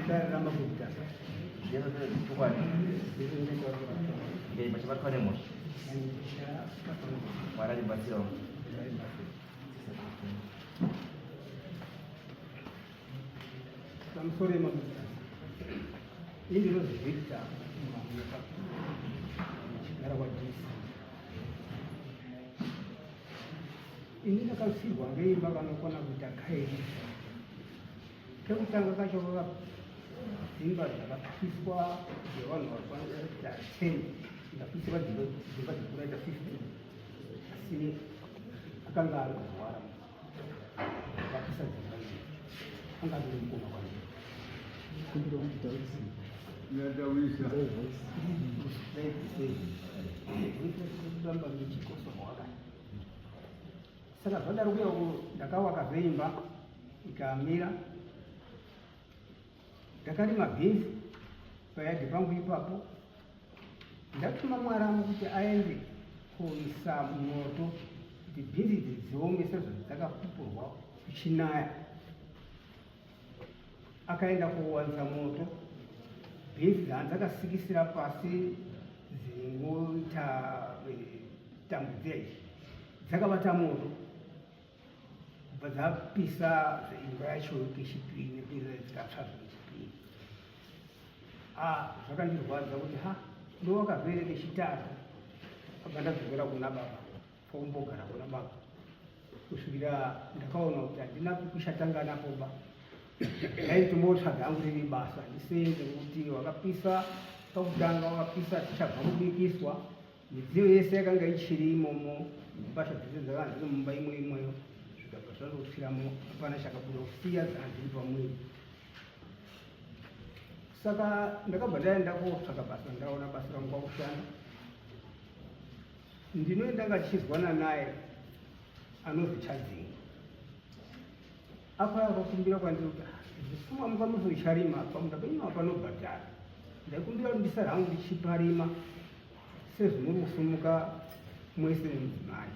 Dare raMambo Zvese chokwadi. Pachabatwa nemhosva. Mwari atibatsirawo. Pamusoro yeMambo. Ini ndinonzi Victor Mamuka. Ndichigara kwaDC. Ini ndakasirwa ngeimba kanokwana kuita kairi. Kekutanga kacho dzimba dzakapiswa dzevanhu vakwanisa kuita 10 ndikapiswa dzimba dzekuita 15 asi akanga ari kurwara akapisa dzimba idzi anga ari mukoma kwangu. Saka zvadaro kuya ndakawaka zveimba ikamira Ndakarima bhinzi payadhi pangu ipapo ndatuma mwaramu kuti aende koisa moto kuti bhinzi idzi dziome sezvo dzakapupurwa kuchinaya. Akaenda kowanza moto bhinzi dzakasikisira pasi dzingoita eh, tambo dziya idzi dzakabata moto kubva dzapisa imba yacho kechipiri nepinza dzikatsva zvechipiri ah zvakandirwadza kuti ha ndowakavere kechitatu abva ndadzokera kuna baba kwakumbogara kuna baba kusvikira ndakaona kuti handina kuchatanga napo ba ndaitomotsvaga hangu riri basa ndisenze kuti wakapisa pakutanga wakapisa tichabva kubikiswa Midziyo yese yakanga ichiri imomo, mbatya dzese dzakanga dziri mumba imo imoyo, zvikabva zvandotsviramo, hapana chakabuda kusiya dzanga dziri pamwiri. Saka ndakabva ndaenda kotsvaka basa, ndaona basa rangu kwakushanda. Ndinoenda ngatichizwana naye anozi Chadzinga. Apa akakumbira kwandiri kuti zvisuma muka muzocharima pamunda penyu apa panobhadhara. Ndaikumbira kuti ndisare hangu ndichiparima sezvimuri kusumuka mwese nemudzimai.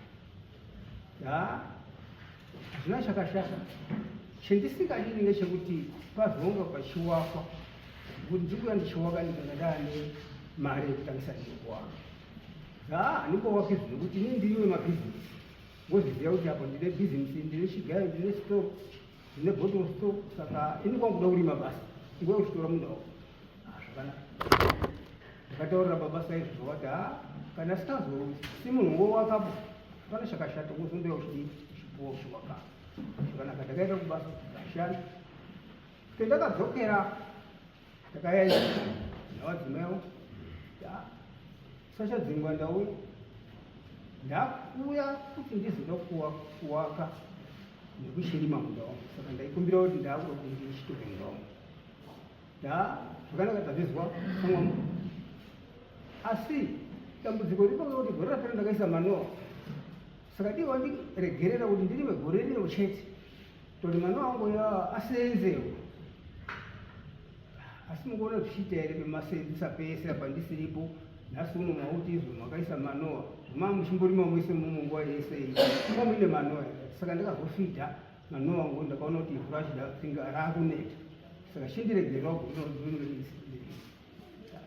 Ha, hazvina chakashata. Chendisingadini ngechekuti pazonga pachiwakwa kuti ndikuya ndichiwaka ndikanga ndaane mari yekutangisa ndiyo kuwaka. Ha, handingowaki zvekuti ini ndiri wemabhizinesi. Wozviziva kuti apo ndine bhizinesi, ndine chigayo, ndine store, ndine bottle store, saka ini kwangu kuda kurima basi. Iwe uchitora munda wako. Ah, zvakanaka. Ndakataurira baba saizvozvo vati ha kana sikazo si munhu wowakapo hapana chakashata wozondouya uchidii uchipuwa uchiwaka. Zvakanaka ndakaenda kubasa ndikashanda. Pendakadzokera Ndakaenda navadzimaiwo sachadzingwa ndauya ndakuya kuti ndizoda kuwaka nekuchirima munda wangu saka ndaikumbira kuti ndakuda kuti ndichitore munda wangu da zvakanaka tazvizwa samwamu asi dambudziko riripo ngekuti gore rapera ndakaisa manoa saka dii wandiregerera kuti ndirime gore rino chete Toti mwana wangu ya aseenzewo asi mukuona zvichiita here pemaseenzesa pese apa ndisiripo nhasi uno mauti izvo makaisa manoa zvima muchimborima mwese mumo nguva yese iyi kuma muine manoa saka ndakazofidha manoa ngo ndakaona kuti ivhu racho ringa rakuneta saka chindiregerera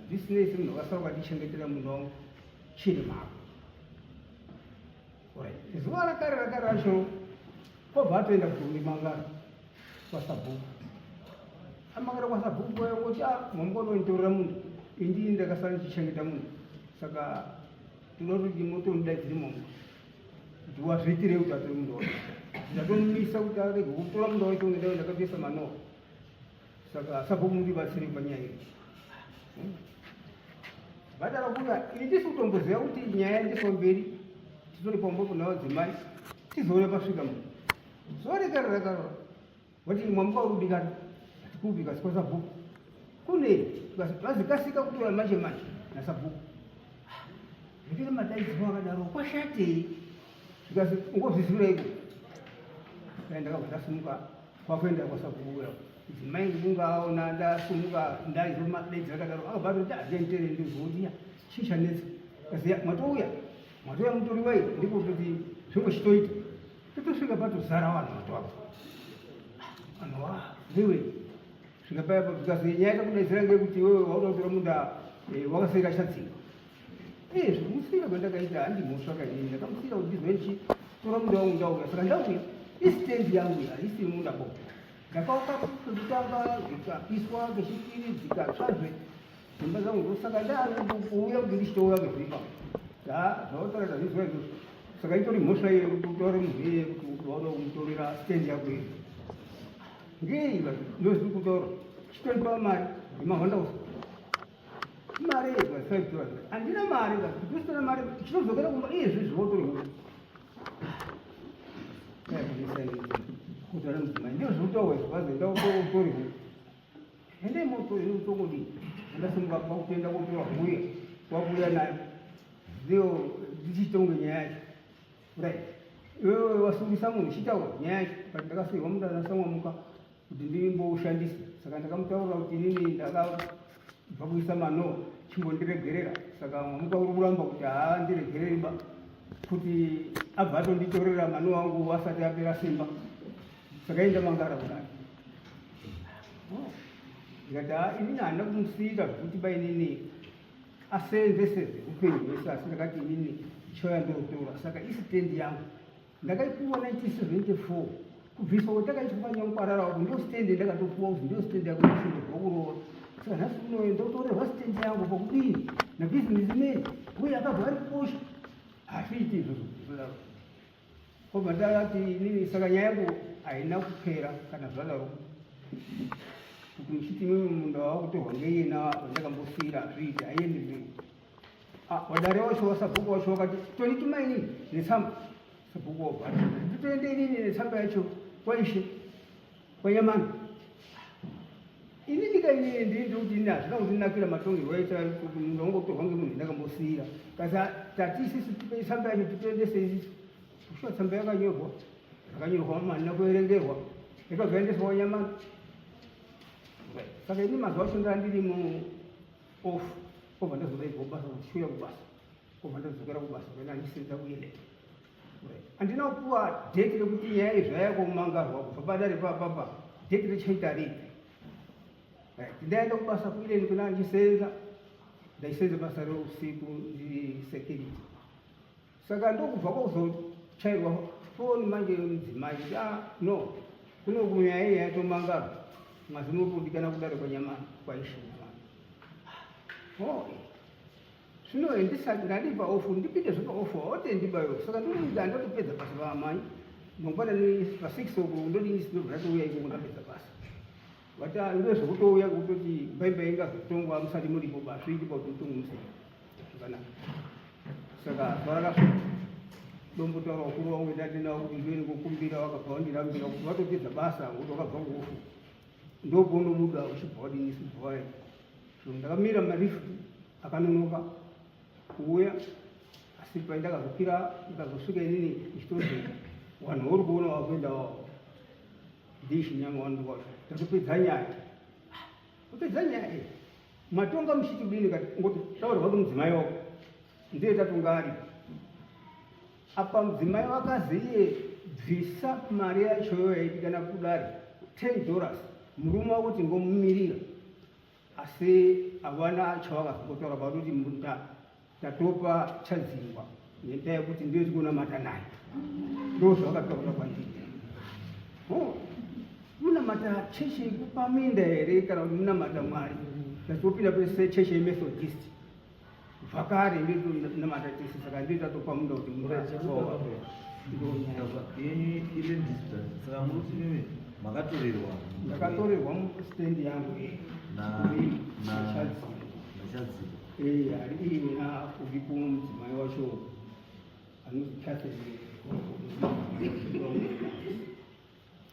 zvisinei semunhu wakasara ukandichengetera munhu wangu chiri mako Zuva rakare rakare racho kwabva atoenda kuimangara kwasabhuku. Amangara kwasabhuku kwayongoti ah mwamuka unonditorera munhu indini ndakasara ndichichengeta munhu saka tinoda kuti motomudaidzire mwamuka kuti wazviitirei kuti atore munhu wacho. Ndatomumisa kuti arege kutora munhu wacho ngendaa ndakatoisa manoa saka sabhuku mundibatsire panyaya iyi. Vadaro kuya ini tisi kutomboziva kuti nyaya yaendeswa mberi titori pamwe kuna vadzimai tizoona pasvika munhu zuva rekare rakarora vati mwamuka uri kudikana hatikupi kasi kwasabhuku kune vazikasika kutora manje manje nasabhuku zvitiri madaidzirwa akadaro kwashatei zvikasi ungozvizivira iko dai ndakabva ndasimuka kwakuenda kwasabhuku uya Mudzimai ndikunga aona ndasumuka ndaizomadedza akadaro akabva atoti azentere ndizodiya chii chanetsa kaziya mwatouya mwatouya mutori wei ndiko kuti zvingochitoita totosvika patozara vanhu vatoapa vanhu wa ndiwe Svika paya because nyaya yakudaidzira ngekuti iwewe wauda kutora munda wakasiyira chadzingwa. Zvekumusiyira kwandakaita handi mhosva kainini, ndakamusiyira kuti ndizwe ndichitora munda wangu ndauya. Saka ndauya istendi yangu haisi munda bo. Ndakauka kekutanga dzikapiswa, kechipiri dzikatsvazve dzimba dzangu. Ndosaka ndakuuya kuti ndichitouya kezvipa zvautaura tazvizwa izvozvo. Saka itori mhosva iye kuti utore munhu iyeye kuti wauda kumutorera stendi yako iyo. Ngei ndozviri kutaura, chitoripa mari yemahonda uso mari yegwa $5. Handina mari, kuti usina mari chinodzokera kumba iye zvezvi wotore huku kutaura mudzimai ndizvo zvekutaurwa izvo, vazi enda utore huku, endei motore utokodii. Andasimuka pakutoenda kotora huya wakuuya nayo ndiyo ndichitonge nyaya yacho. Right, iwewe wasungisa munhu, chitaura nyaya yacho. But ndakasiyirwa munda naSamwamuka kuti ndimboushandise, saka ndakamutaurira kuti inini ndakabva kuisa mano, chimbondiregerera. Saka Mwamuka uri kuramba kuti haandiregereri ba, kuti abva atonditorera mano angu asati apera simba. Saka enda mangara kudai. Ndikati ha, inini handina kumusiyira zvekuti ba inini asenzeseze upenyu hwese, asi ndakati inini choya ndotora. Saka isitendi yangu ndakaipuwa 1974 kubviswa kwetakaitwa panyamukwarara wako, ndo stendi ndakatopuwa kuti ndo stendi yako kusungirwa kuroora. Saka nhasi unoyo ndotorerwa stendi yangu pakudini nabusinessman uye akabva ari kukosha? Hazviiti izvozvo zvadaro. Kobva ndakati inini saka nyaya yangu haina kupera kana zvadaro, kuti muchiti imimi munda wakutorwa ngeiyena wandakambosiyira, hazviiti, haiendi mberi. Wadare wacho wasabhuku wacho wakati tonituma inini netsamba. Sabhuku wabva nditoende inini netsamba yacho kwaishe kwanyamana. Inini kainini ndiri ndikuti ini hazvina kundinakira matongerwo aita kuti munhu wangotorwa ngemunhu ndakambosiyira. Kasi tati isisu tipe tsamba yacho titoendese isisu kushuwa. Tsamba yakanyorwa, yakanyorwa mandina kuerengerwa, yakabva yaendeswa kwanyamana. Saka ini mazuva acho ndaa ndiri mu off, kobva ndazodaibva kubasa kuti chiuya kubasa, kobva ndadzokera kubasa kuenda ndichisenza kuenda. Handina kupuwa date rekuti nyaya izvaya kumangarwa kubva padare papapa, date richaita ripi. Ndaenda kubasa kuileni kuna ndichisenza, ndaisenza basa reusiku ndiri security. Saka ndokubva kwakuzochairwa foni manje mudzimai kuti ah no, kuno kunyaya iyi yatomangarwa, mwazi muri kudikana kudare kwanyamana kwaishe nyamana. Oh, zvino ndisati ndadipa off, ndipinde zvepaoff waotendibayo. Saka ndinoida ndatopedza basa vaamai mangwanani pa6 uko, ndodini, ndobva ndatouya ikoko ndapedza basa. Vati ndezvekutouya kutoti baimba ingazotongwa musati muripo ba, zviiti pakuti mutongo musei zvakanaka. Saka zuva rakasvika, dombotaura vakuru vangu ndati navo kuti ndoende kokumbira, vakabva vandirambira kuti watopedza basa ngokuti wakabva kuoff, ndopaunobuda uchibva wadini ubva waenda. So ndakamira marift akanonoka kuuya, asi paindakazokwira ndikazosvika inini ndichitozi vanhu vari kuona wakuenda wavo ndichinyama wandu wacho tatopedza nyaya, kupedza nyaya iyi matonga muchiti kudini? Kati ngoti taurwa kuti mudzimai wako ndiye tatonga ari apa. Mudzimai wakazi iye bvisa mari yachoyo yaidikana kudare $10, murume wako tingomumirira, asi havana chavakazongotaura pakuti munda tatopa chadzingwa ngendaa yekuti ndiyo tikunamata naye. Ndo zvavakataura kwandiri. Oh, munamata chechi yekupa minda here kana kuti munamata Mwari? Tatopinda pese chechi yeMethodist kubva kare, ndotonamata tese, saka ndiyo tatopa munda kuti munda. Yenyu ile dispute, saka muri kuti mimi makatorerwa? Ndakatorerwa stendi yangu. Nachadziko. Ari iyena uripo mudzimai wacho anonzi Catherine.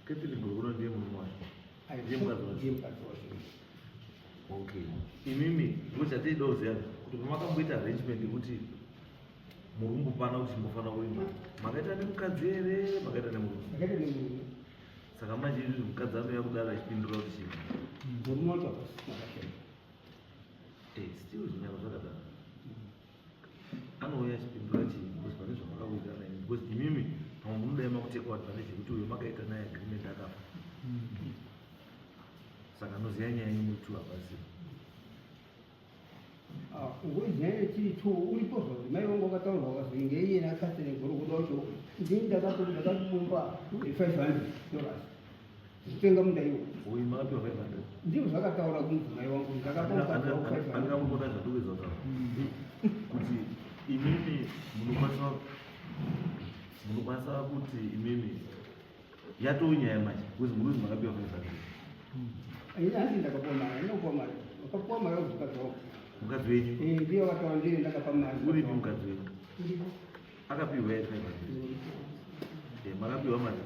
Catherine Gorogoro ndiye murume wacho? Ndiye mukadzi wacho? Ndiye mukadzi wacho. Okay, imimi ndochatida kuziva kuti pamakamboita arrangement yekuti muri kumbopana kuti chimbofanira kurima, makaita nemukadzi here, makaita nemurume? Ndakaita nemurume. Saka manje izvi mukadzi anouya kudaro achipindura kuti chii? Murume wacho akasina kachena. Still zvinyama zvakadaro anouya achipindura chii? Because pane zvamakawirirana naye, because imimi pamwe munodai makutekwa advantage yekuti uyo makaita naye agreement akafa. Saka anoziva nyaya yenyu tu hapasi. Ngozi yechii uripo zvazvo mai vangu vakataurwa vakazonge iye nakatene gorogoda wacho ndini ndakatomupa $500 kutenga munda iwo. Uyu makapiwa 500? Ndizvo zvakataura kumudzimai wangu, ndakapa mukadzi wangu 500. Andingamboda zvatokuedza kutaura kuti imimi munokwanisa kuti imimi yatoo nyaya manje, because muri kuzi makapiwa 500. Ini handi ndakapuwa mari, andinopuwa mari, wakapuwa mari mukadzi wangu. Mukadzi wenyu? Eh, ndiye wakataura, ndiye ndakapa mari. Uripi mukadzi wenyu? Akapiwa here 500? Eh, makapiwa mari?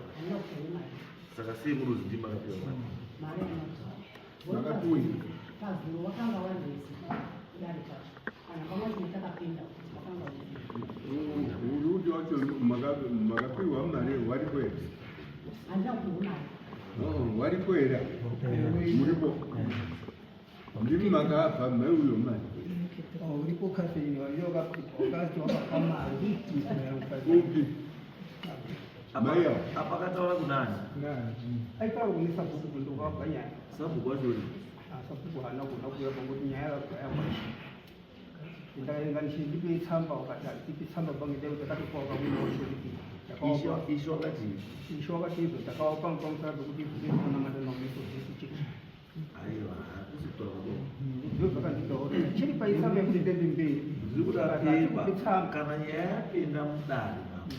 Saka sei muri kuzi ndimi makapiwa mari? Makapiwa. Pazuro wakanga wandezi kudare kwacho kana pamwe chine takapinda kuti wakanga wandezi. Uri kuti wacho makapiwa mari waripo here? Handina kupiwa mari. Oh, waripo here? Muripo, ndimi makapa mai uyo mari? Oh, uripo Catherine, ndiye wakati wakapa mari mudzimai wangu. Upi mai avo? Apa akataura kunani? Aitaura kune sabhuku kundokabva nyaya. Sabhuku wacho uri? Sabhuku haana kuda kuuya panguti nyaya yakabva yakwashi. Ndakaenda ndichipe tsamba, ukati handipi tsamba bange ndai takatopawa kamwe wacho kuti ndakawapa. Ishe wakati? Ishe wakati izvo ndakawapa pamusana pekuti izvo ndezvinonamata naMethodist Church. Aiwa, hakusi kutaura kwako. Ndizvo zvakanditaura chiri paitsamba yekuti ndende mberi. Zviri kuda pepa. Kana nyaya yapinda mudare mamo,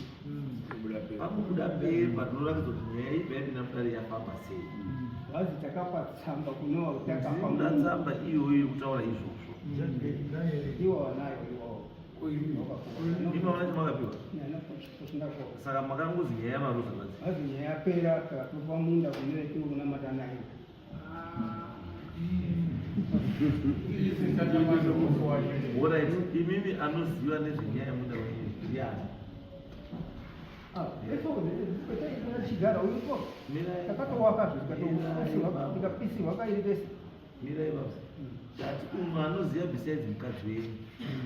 pakubuda pepa rinoratidza kuti nyaya iyi payapinda mudare yafamba sei. Vazi takapa tsamba kunowa takapa. Kuda tsamba iyoyo yekutaura izvozvo. Iwo wanayo iwawo. Imi hamuna chamakapiwa? Saka makangozi nyaya yamaruza badzi? Vazi nyaya yapera, takatopa munda kune tiri kunamata naye. Alright, imimi anoziva nezvenyaya yemunda wenyu ndiani? Chigara uripo. Mirai. Takatowaka tikapisirwa kairi tese. Mirai baba. Tati umwe anoziva besides mukadzi wenyu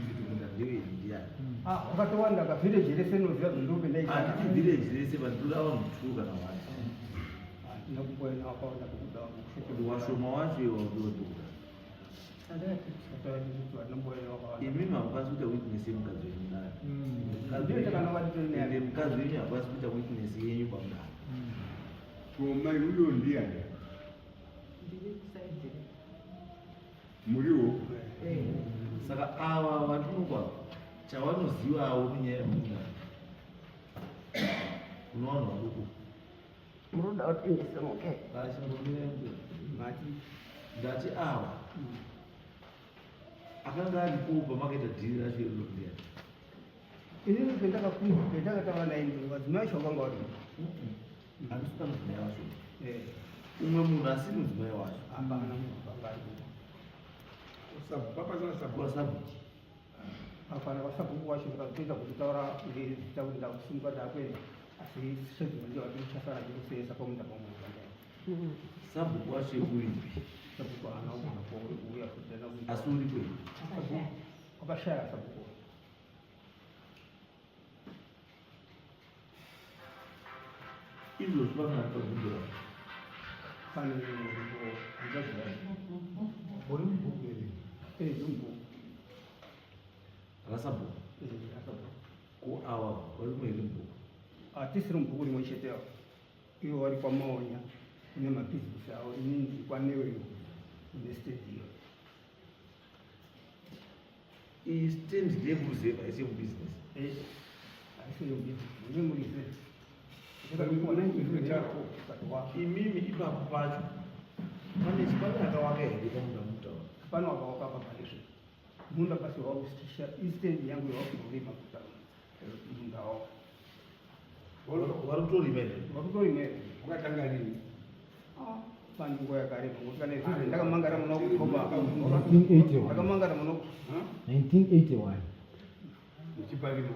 kuti munda ndewenyu ndiani? Wakatowanda kavhireji rese noziva zvondope. Handiti village rese, but ndoda vanhu two kana one. Hatina kumboena wakawanda kubuda. Kuti washoma wacho iwa udodora. Imimi hamukwanisi kuita witness yemukadzi wenyu nayo. Ndiyo takana. Ende mukadzi wenyu hakwanisi kuita witness yenyu pamudare. Ko mai uyo ndiani? Ndiri kuside. Muriwo? Saka ava vatinokwa chavanozivawo munyaya yemunda kuno vanhu vaduku. Munoda kuti ndisimuke? Achimbomira. Mati. Ndati ava akanga aripo pamakaita dhiri racho iroro ndiani? Inini pendakataura naye, vadzimai vacho vakanga varipo. Handisi kuda mudzimai wacho, umwe munhu asiri mudzimai wacho. Hapana munhu akanga aripo. Kwasabhuku? Hapana, vasabhuku wacho ndikatoita kutaura ngezita kuti ndakusimuka ndakuenda, asi sedzimwe ndiyo vati chasara ndikuseyesa pamunda pamwe. Sabhuku wacho uripi? Sabhuku haana kugona kuuya futi. Asi uripo here? Akashaya. Wakashaya sabhuku. Izvozvi pangana pabvunzira. Pane uripo. Muri mubhuku here? Ndimubhuku. Rasabhuku? Asabhuku. Ko ava varimo here mubhuku? Hatisiri mubhuku rimwe chetewo. Ivo vari kwaMaonya kune mabhizinesi avo, inini ndiri kwaNeweyo kune stendi iyo. Iyi stand ndeyekureserve, haisi yemubhizinesi? Haisi yemubhizinesi, ndemureserve. Imimi ipapo pacho pane akawaka here pamunda mutaura? Pano wakawaka pabhandizve munda pasi wakustisha istendi yangu yawakurima kuta munda wavo. Vari kutorima here? Vakutorima here. Wakatanga rini? Pane nguva yakareba, ngokuti kana izvozvo ndakamangara muna October. 1981. Ndakamangara muna 1981. Uchiparima?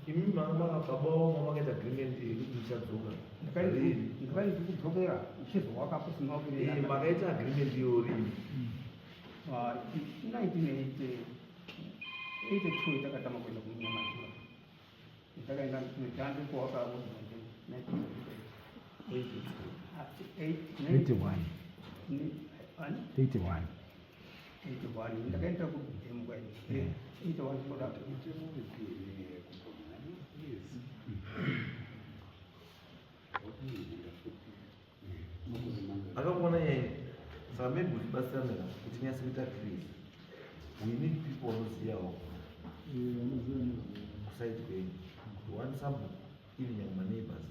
Imimi manga baba wavo makaita agreement yekuti muchadzoka? Ndakani ndikudzokera ndichizowakapo sina. Eh, makaita agreement iyo rini? 1982 takatama kuenda kunyamazura, ndakaenda ndandikuwaka 1982. 81. 81. 81 ndakaenda kudhemu kwaini 81 kurapa. Akakuona nyaya, saka maybe tibatsirane ka kuti nyase kuita clear. We need people vanozivawo kuside kwenyu, kuti one sabhuku, even nyangwe maneighbors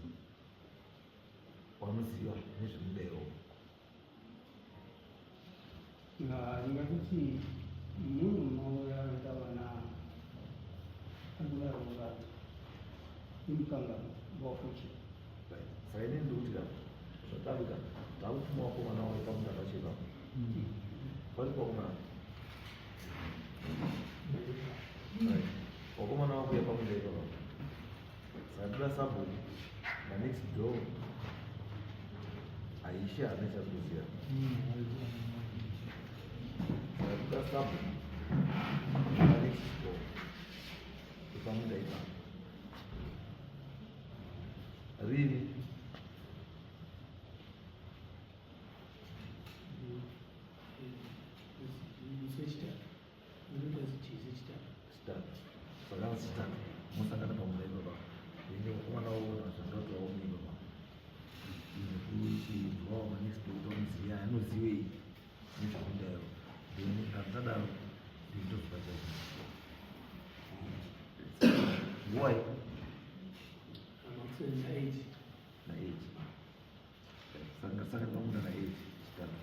vanoziva nezvemudaiwo. Ndingatiti munhu mauya ndavana akuvarora imukanga wafuchi. Saka inini ndikuti ka zvatakuita, takutuma vakomana wavo pamunda pacho ipapo. Pari vakomana. Right. Vakomana vakuya pamunda ipapo, saka toda sabhuku manext door. Aisha haana chakuziva, saka toda sabhuku manext door ipamunda ipapo rini? Musi wechitatu, unoita chitatu. Chitatu. Saka chitatu musangana pamunda ipapa, ende vakomana vaona zvangati vaone ipapa nekuchibvawo manext door kuti vanoziva, anoziwei nezvemunda iro. Then kana tadaro ndindoziva chaizvo nguwai. Makuseni na8. Na8. Saka saka pamunda na8 chitatu.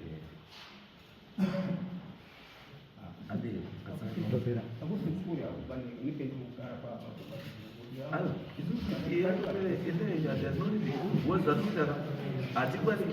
Eh. Ade, kasanga. Ndopera. Akusikuri nipendikugara. Aiwa, isusu, eh, endei, there's no need. Wazatutaka hatikwanisi.